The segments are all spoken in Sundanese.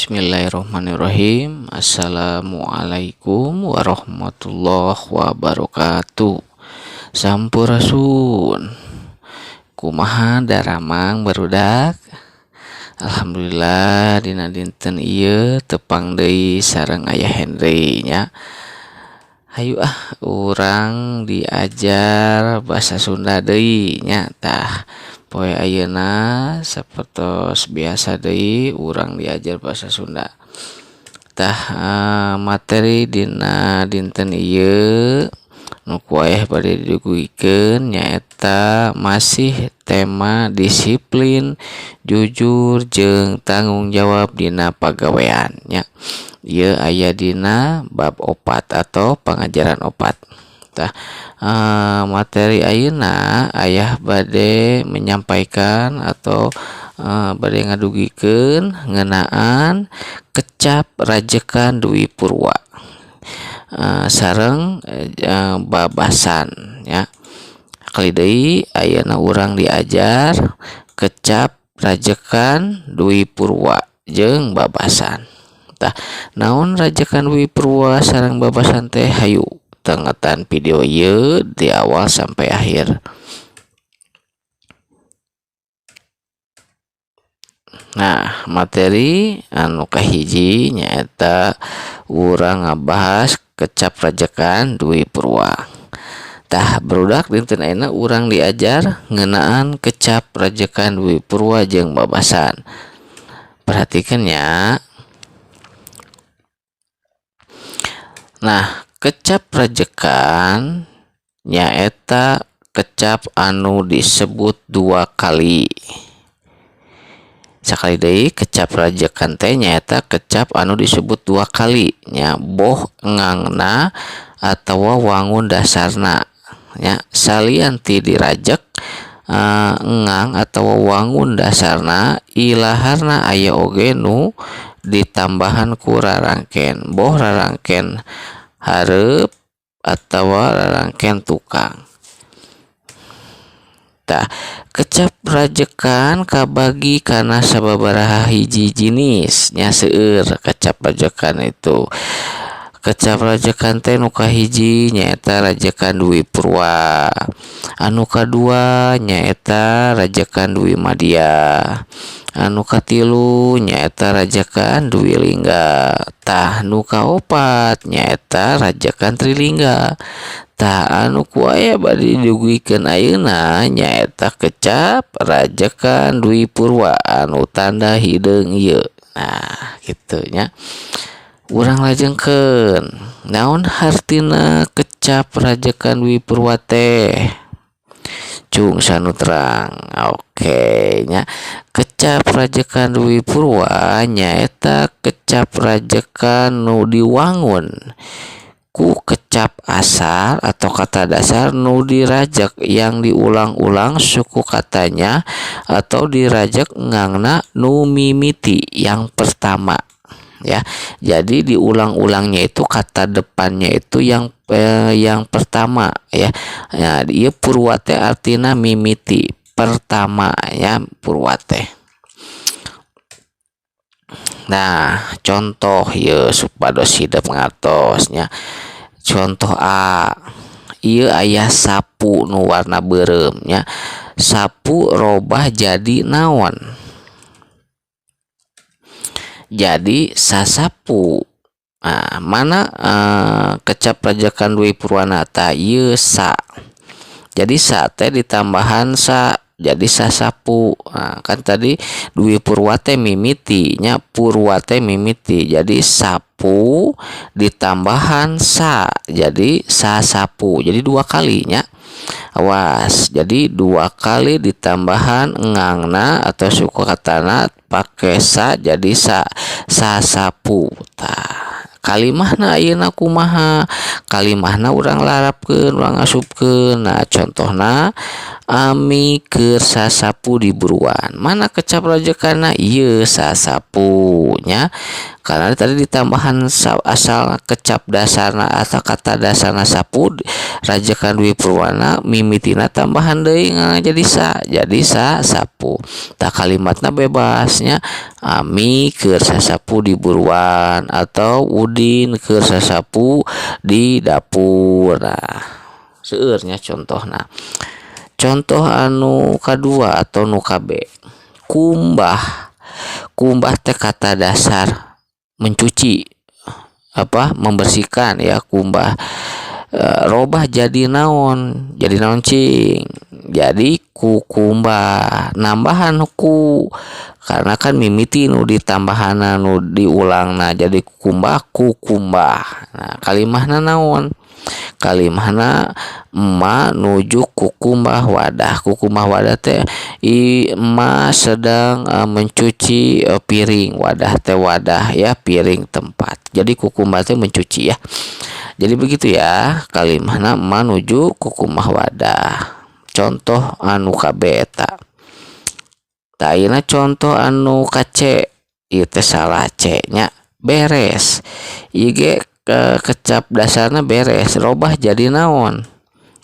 Bismillahirrahmanirrahim. Assalamualaikum warahmatullahi wabarakatuh. Sampurasun. Kumaha daramang barudak? Alhamdulillah dina dinten ieu tepang deui sareng Ayah Henry nya. Hayu ah urang diajar bahasa Sunda deui nya. Tah, poe ayeuna sapertos biasa deui urang diajar bahasa Sunda. Tah, materi dina dinten ieu nu ku ayah bade didugikeun nyaeta masih tema disiplin, jujur jeung tanggung jawab dina pagawean nya. Ieu aya dina bab 4 atau pangajaran 4. Tah, materi ayeuna ayah bade menyampaikan atau bade ngadugikeun ngeunaan kecap rajekan Dwi Purwa sareng babasan nya. Kali deui ayeuna urang diajar kecap rajekan Dwi Purwa jeung babasan. Tah, naon rajekan Dwi Purwa sareng babasan teh? Hayu tengetan video ieu di awal sampai akhir. Nah, materi anu kahiji nyaeta urang ngabahas kecap rajekan Dwi Purwa. Tah, barudak, dinten ayeuna urang diajar ngeunaan kecap rajekan Dwi Purwa jeung babasan. Perhatikan ya. Nah, kecap rajekan nyaeta kecap anu disebut dua kali. Sakali deui, kecap rajekan teh nyaeta kecap anu disebut dua kali nya, boh engangna atawa wangun dasarna nya. Salian ti dirajek engang atawa wangun dasarna, ilaharna aya oge nu ditambahan ku rarangken, boh rarangken hareup atawa rarangken tukang. Tah, kecap rajekan kabagi kana sababaraha hiji jinis nya, seueur kecap rajekan itu. Kecap rajekan teh nu kahiji nyaeta rajekan Dwi Purwa, anu kadua nyaeta rajekan Dwi Madya, anu katilu nyaeta rajekan Dwi Lingga, tah nu kaopat nyaeta rajekan Trilingga. Tah, anu ku aya bade didugikeun ayeuna nyaeta kecap rajekan Dwi Purwa anu tanda hideung ieu. Nah, kitu nya. Urang lajengkeun, naon hartina kecap rajekan Dwi Purwa teh? Cung sanu terang. Oke nya. Kecap rajekan Dwi Purwa nyaeta kecap rajekan nu diwangun ku kecap asal atau kata dasar nu dirajek yang diulang-ulang suku katanya atau dirajek ngangna nu mimiti, yang pertama ya. Jadi diulang-ulangnya itu kata depannya itu yang pertama ya. Ya, ieu purwa teh artina mimiti, pertama ya purwa teh. Nah, contoh ieu supados hidep ngartos nya. Contoh A, ieu aya sapu nu warna beureum nya. Sapu robah jadi naon? Jadi sasapu. Nah, mana kecap rajekan Dwi Purwana? Tah, ieu sa. Jadi sa teh ditambahan sa jadi sasapu. Nah, kan tadi Dwi Purwa teh mimiti nya, purwa teh mimiti. Jadi sapu ditambahan sa jadi sasapu. Jadi dua kalinya. Awas, jadi dua kali ditambahan engangna atau suku katana pakai sa jadi sa, sasapu. Tah, kalimahna ayeuna kumaha? Kalimahna urang larapkeun, urang asupkeun. Nah, contohna ami keur sasapu di buruan. Mana kecap rajekanna? Ieu sasapu nya. Karena tadi ditambahan asal kecap dasarna atau kata dasarna sapu rajekan dwi purwana mimitina tambahan deui jadi sa, jadi sa sapu. Tah kalimatna bebasnya Ami keur sasapu di buruan atau Udin keur sasapu di dapur. Nah, seueurnya contohna. Contoh anu kadua atau nu KB, kumbah. Kumbah teh kata dasar mencuci, apa, membersihkan ya, kumbah. Robah jadi naon? Jadi naon cing? Jadi kukumbah, nambahan ku, karena kan mimiti nu ditambahan nu diulang, nah jadi kumbah kukumbah. Nah, kalimahna naon? Kalimahna emak nuju kukumbah wadah. Kukumbah wadah teh emak sedang mencuci piring. Wadah teh wadah ya, piring tempat. Jadi kukumbah teh mencuci ya. Jadi begitu ya, kalimahna emak nuju kukumbah wadah. Contoh anu KB eta. Tah ayeuna contoh anu ka C, ieu teh salah C nya, beres. Ieu ge kecap dasarna beres, robah jadi naon?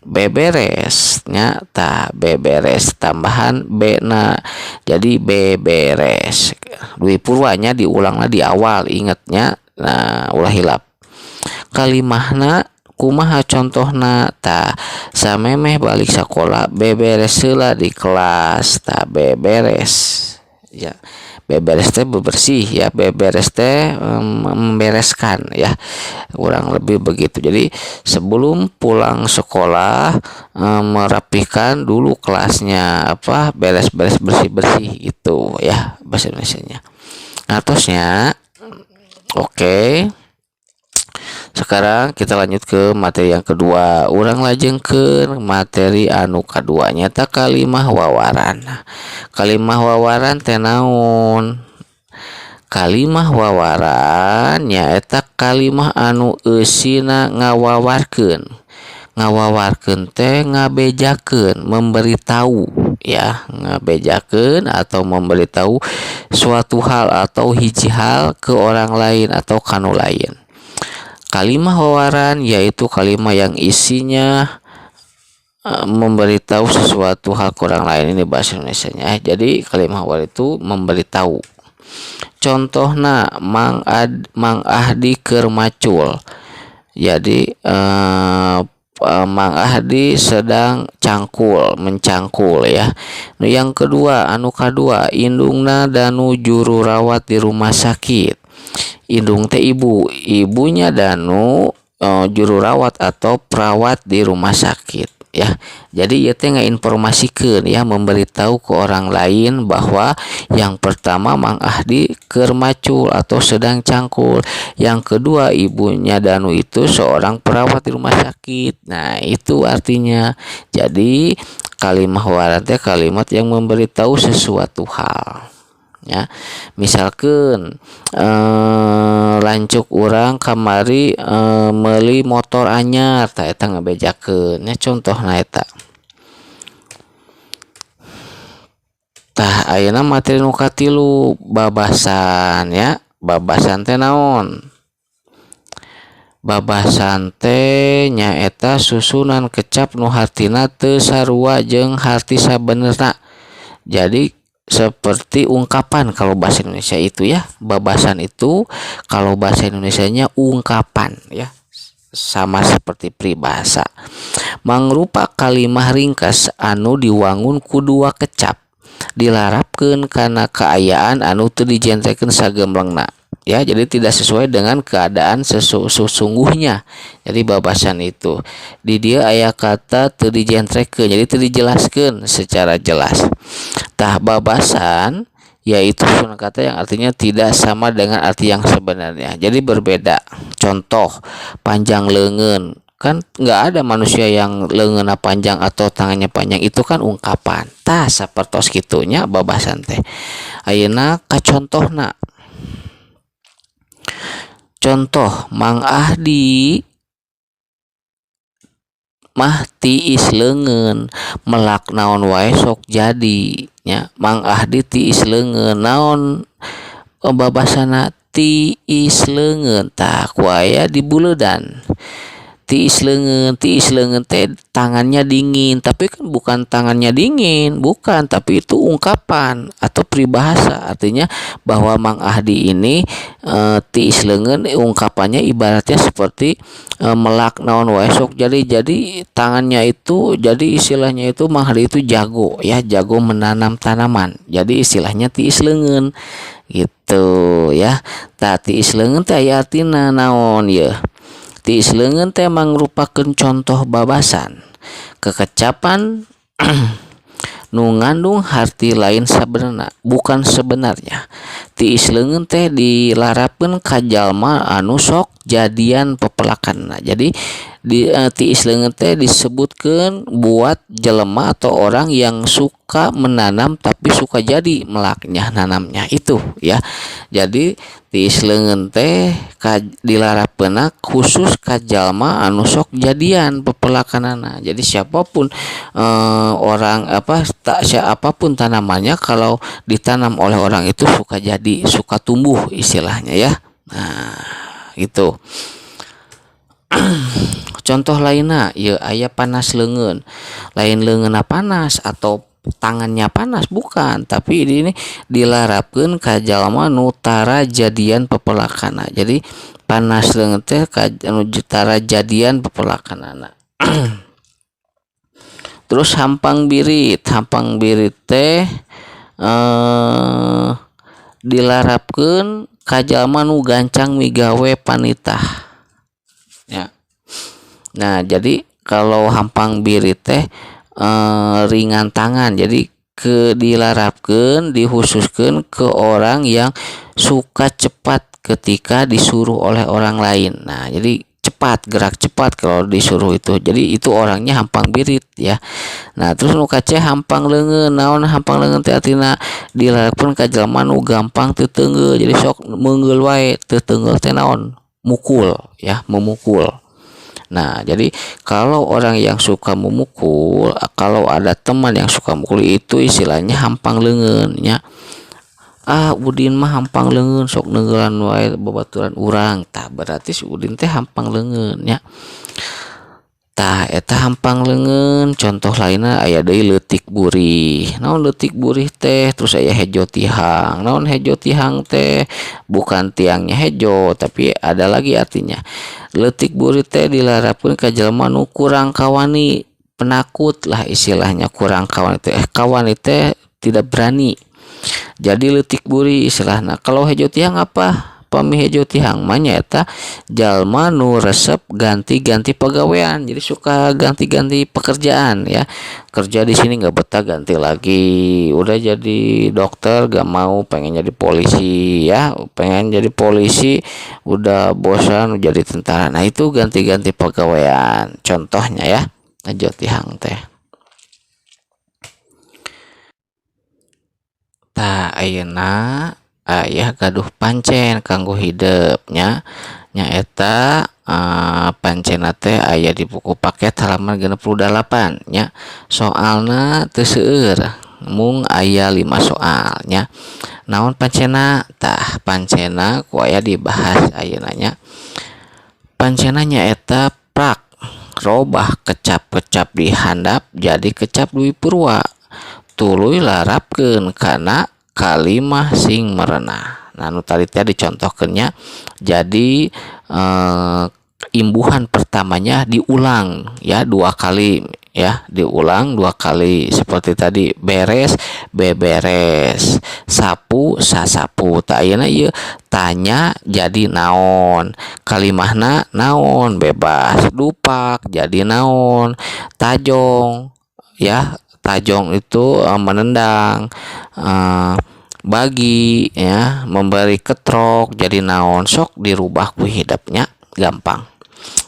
Beberes nya. Tah beberes tambahan B na jadi beberes. Dwi purwanya diulangna di awal, ingetnya. Nah, ulah hilap. Kalimahna kumaha contohna? Tah, samemeh balik sakola beberes heula di kelas. Tah beberes ya, beberes teh bebersih ya, beberes teh membereskan ya, kurang lebih begitu. Jadi sebelum pulang sekolah merapihkan dulu kelasnya, apa, beres-beres bersih-bersih gitu ya bahasa Indonesianya. Nah, terusnya oke. Sekarang kita lanjut ke materi yang kedua. Urang lajengkeun materi anu kadua, nyaeta kalimah wawaran. Kalimah wawaran teh naon? Kalimah wawaran nyaeta kalimah anu eusina ngawawarkeun. Ngawawarkeun teh ngabejakeun, memberitahu ya, ngabejakeun atau memberitahu suatu hal atau hiji hal ke orang lain atau kanu lain. Kalimah wawaran yaitu kalimah yang isinya memberitahu sesuatu hal ke orang lain, ini bahasa Indonesianya. Jadi kalimah wawaran itu memberitahu. Contohna Mang Ahdi keur macul. Jadi Mang Ahdi sedang cangkul, mencangkul ya. Nu yang kedua, anu kadua, indungna Danu juru rawat di rumah sakit. Indung teh ibu, ibunya Danu juru rawat atau perawat di rumah sakit ya. Jadi ieu teh ngainformasikeun ya, memberitahu ke orang lain bahwa yang pertama Mang Ahdi keur macul atau sedang cangkul, yang kedua ibunya Danu itu seorang perawat di rumah sakit. Nah, itu artinya. Jadi kalimah wawaran teh kalimat yang memberitahu sesuatu hal ya. Misalkan lanceuk urang kamari meuli motor anyar, tah eta ngabejakeun nya, contohna eta. Tah ayeuna materi nu katilu, babasan ya. Babasan teh naon? Babasan teh nyaeta susunan kecap nu hartina teu sarua jeung harti sabenerna. Jadi seperti ungkapan kalau bahasa Indonesia itu ya. Babasan itu kalau bahasa Indonesianya ungkapan ya, sama seperti peribahasa. Mangrupa kalimah ringkas anu diwangun ku dua kecap dilarapkeun kana kaayaan anu teu dijentrekeun sagemblengna ya. Jadi tidak sesuai dengan keadaan sesungguhnya. Jadi babasan itu di dia aya kata teu dijentrekeun, jadi teu dijelaskeun secara jelas. Tah babasan yaitu susunan kata yang artinya tidak sama dengan arti yang sebenarnya, jadi berbeda. Contoh, panjang leungeun, kan nggak ada manusia yang leungeunna panjang atau tangannya panjang, itu kan ungkapan. Tah sapertos kitunya babasan teh. Ayeuna ka contohna. Contoh, Mang Ahdi mah tiis leungeun, melak naon wae sok jadi nya. Mang Ahdi tiis leungeun, naon babasana? Tiis leungeun, tah ku aya dibuleudan. Tiis leungeun, tiis leungeun teh tangannya dingin, tapi kan bukan tangannya dingin, bukan, tapi itu ungkapan atau peribahasa, artinya bahwa Mang Ahdi ini tiis leungeun ungkapannya ibaratnya seperti melak naon wae sok jadi tangannya itu, jadi istilahnya itu Mang Ahdi itu jago ya, jago menanam tanaman. Jadi istilahnya tiis leungeun gitu ya. Tah, tiis leungeun teh aya artina naon yeuh? Tiis leungeun teh mangrupakeun contoh babasan kekecapan nu ngandung harti lain sabenerna, bukan sebenarnya. Tiis leungeun teh dilarapkeun ka jalma anu sok jadian pepelakanna. Jadi di tiis leungeun teh disebutkeun buat jelema atau orang yang suka menanam tapi suka jadi melaknya nanamnya itu ya. Jadi tiis leungeun teh dilarapkeunna khusus ka jalma anu sok jadian pepelakanana. Jadi siapapun orang apa tak siapapun tanamannya, kalau ditanam oleh orang itu suka jadi, suka tumbuh istilahnya ya. Nah, gitu. Contoh lainnya ya, aya panas leungeun. Lain leungeunna panas atau tangannya panas, bukan, tapi ini dilarapkeun ka jalma nu tara jadian pepelakanna. Jadi panas leungeun teh ka anu tara jadian pepelakanana. Terus hampang birit, hampang birit teh dilarapkeun ka jalma nu gancang migawe panitah ya. Nah, jadi kalau hampang birit teh ringan tangan. Jadi ke dilarapkeun, dikhususkeun ke orang yang suka cepat ketika disuruh oleh orang lain. Nah, jadi cepat, gerak cepat kalau disuruh itu. Jadi itu orangnya hampang birit ya. Nah, terus nu ka C, hampang leungeun. Naon hampang leungeun teh artina? Dilarapkeun ka jelema nu gampang teu teunggeul, jadi sok meunggeul wae. Teu teunggeul teh naon? Mukul ya, memukul. Nah, jadi kalau orang yang suka memukul, kalau ada teman yang suka mukul, itu istilahnya hampang leungeun nya. "Ah, Udin mah hampang leungeun, sok neunggelan wae babaturan urang." Tah, berarti si Udin teh hampang leungeun nya. Tah, eta hampang leungeun. Contoh lainna aya deui, leutik burih. Naon leutik burih teh? Terus aya hejo tihang. Naon hejo tihang teh? Bukan tiangnya hejo, tapi ada lagi artinya. Leutik burih teh dilarapkeun ka jelema nu kurang kawani, penakut lah istilahnya. Kurang kawani teh, kawani teh tidak berani. Jadi leutik burih istilahna. Kalau hejo tihang apa? Pami hejo tihang mah nyaeta jalma nu resep ganti-ganti pagawean, jadi suka ganti-ganti pekerjaan ya. Kerja di sini nggak betah, ganti lagi. Udah jadi dokter gak mau, pengen jadi polisi ya, pengen jadi polisi udah bosan, jadi tentara. Nah, itu ganti-ganti pagawean contohnya ya, hejo tihang teh. Tah, ayeuna aya gaduh pancen kanggo hidep nya, nyaeta pancen teh aya di buku paket halaman 68 nya. Soalna teu seueur, mung aya 5 soal nya. Naon pancena? Tah, pancena ku aya dibahas ayeuna nya. Pancena nyaeta prak robah kecap-kecap di handap jadi kecap dwi purwa, tuluy larapkeun kana kalimah sing merenah. Nah, nu tadi teh dicontohkeun nya. Jadi imbuhan pertamanya diulang ya dua kali ya, diulang dua kali seperti tadi beres, beberes, sapu, sasapu. Tah, ayeuna ieu tanya jadi naon, kalimahna naon bebas, dupak jadi naon, tajong ya, tajong itu menendang, bagi ya, memberi, ketrok jadi naon, sok dirubah ku hidepnya, gampang.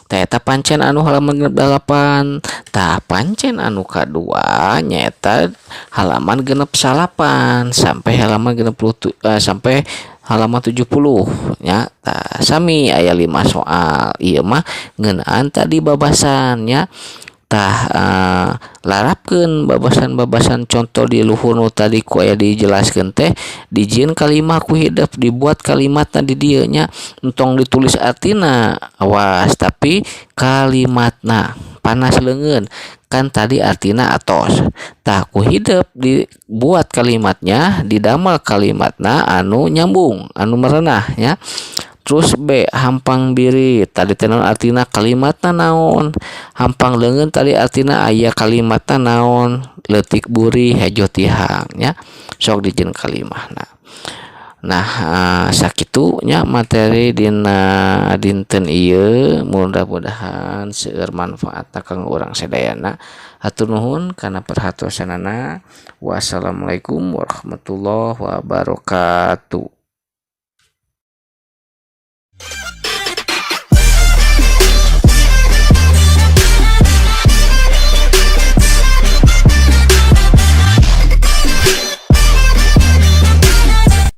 Tah, eta pancen anu halaman 68. Tah, pancen anu kadua nyaeta halaman 69 sampai halaman 60 sampai halaman 70 nya. Tah, sami aya 5 soal. Ieu mah ngeunaan tadi babasan nya. Tah, larapkeun babasan-babasan contoh di luhur nu tadi ku aya dijelaskeun teh, dijieun kalimah ku hidep, dibuat kalimatna di dieu nya. Entong ditulis artina, awas, tapi kalimatna. Panas leungeun kan tadi artina atos. Tah, ku hidep dibuat kalimatnya, didamel kalimatna anu nyambung, anu merenah nya. Terus B, hampang birit tadi teh naon artina, kalimatna naon? Hampang leungeun tadi artina aya kalimatna naon? Leutik burih hejo tihang nya, sok dijieun kalimahna. Nah, sakitu nya materi dina dinten ieu, mudah-mudahan seueur manfaatna kanggo urang sadayana. Hatur nuhun kana perhatosanana. Wassalamualaikum warahmatullahi wabarakatuh.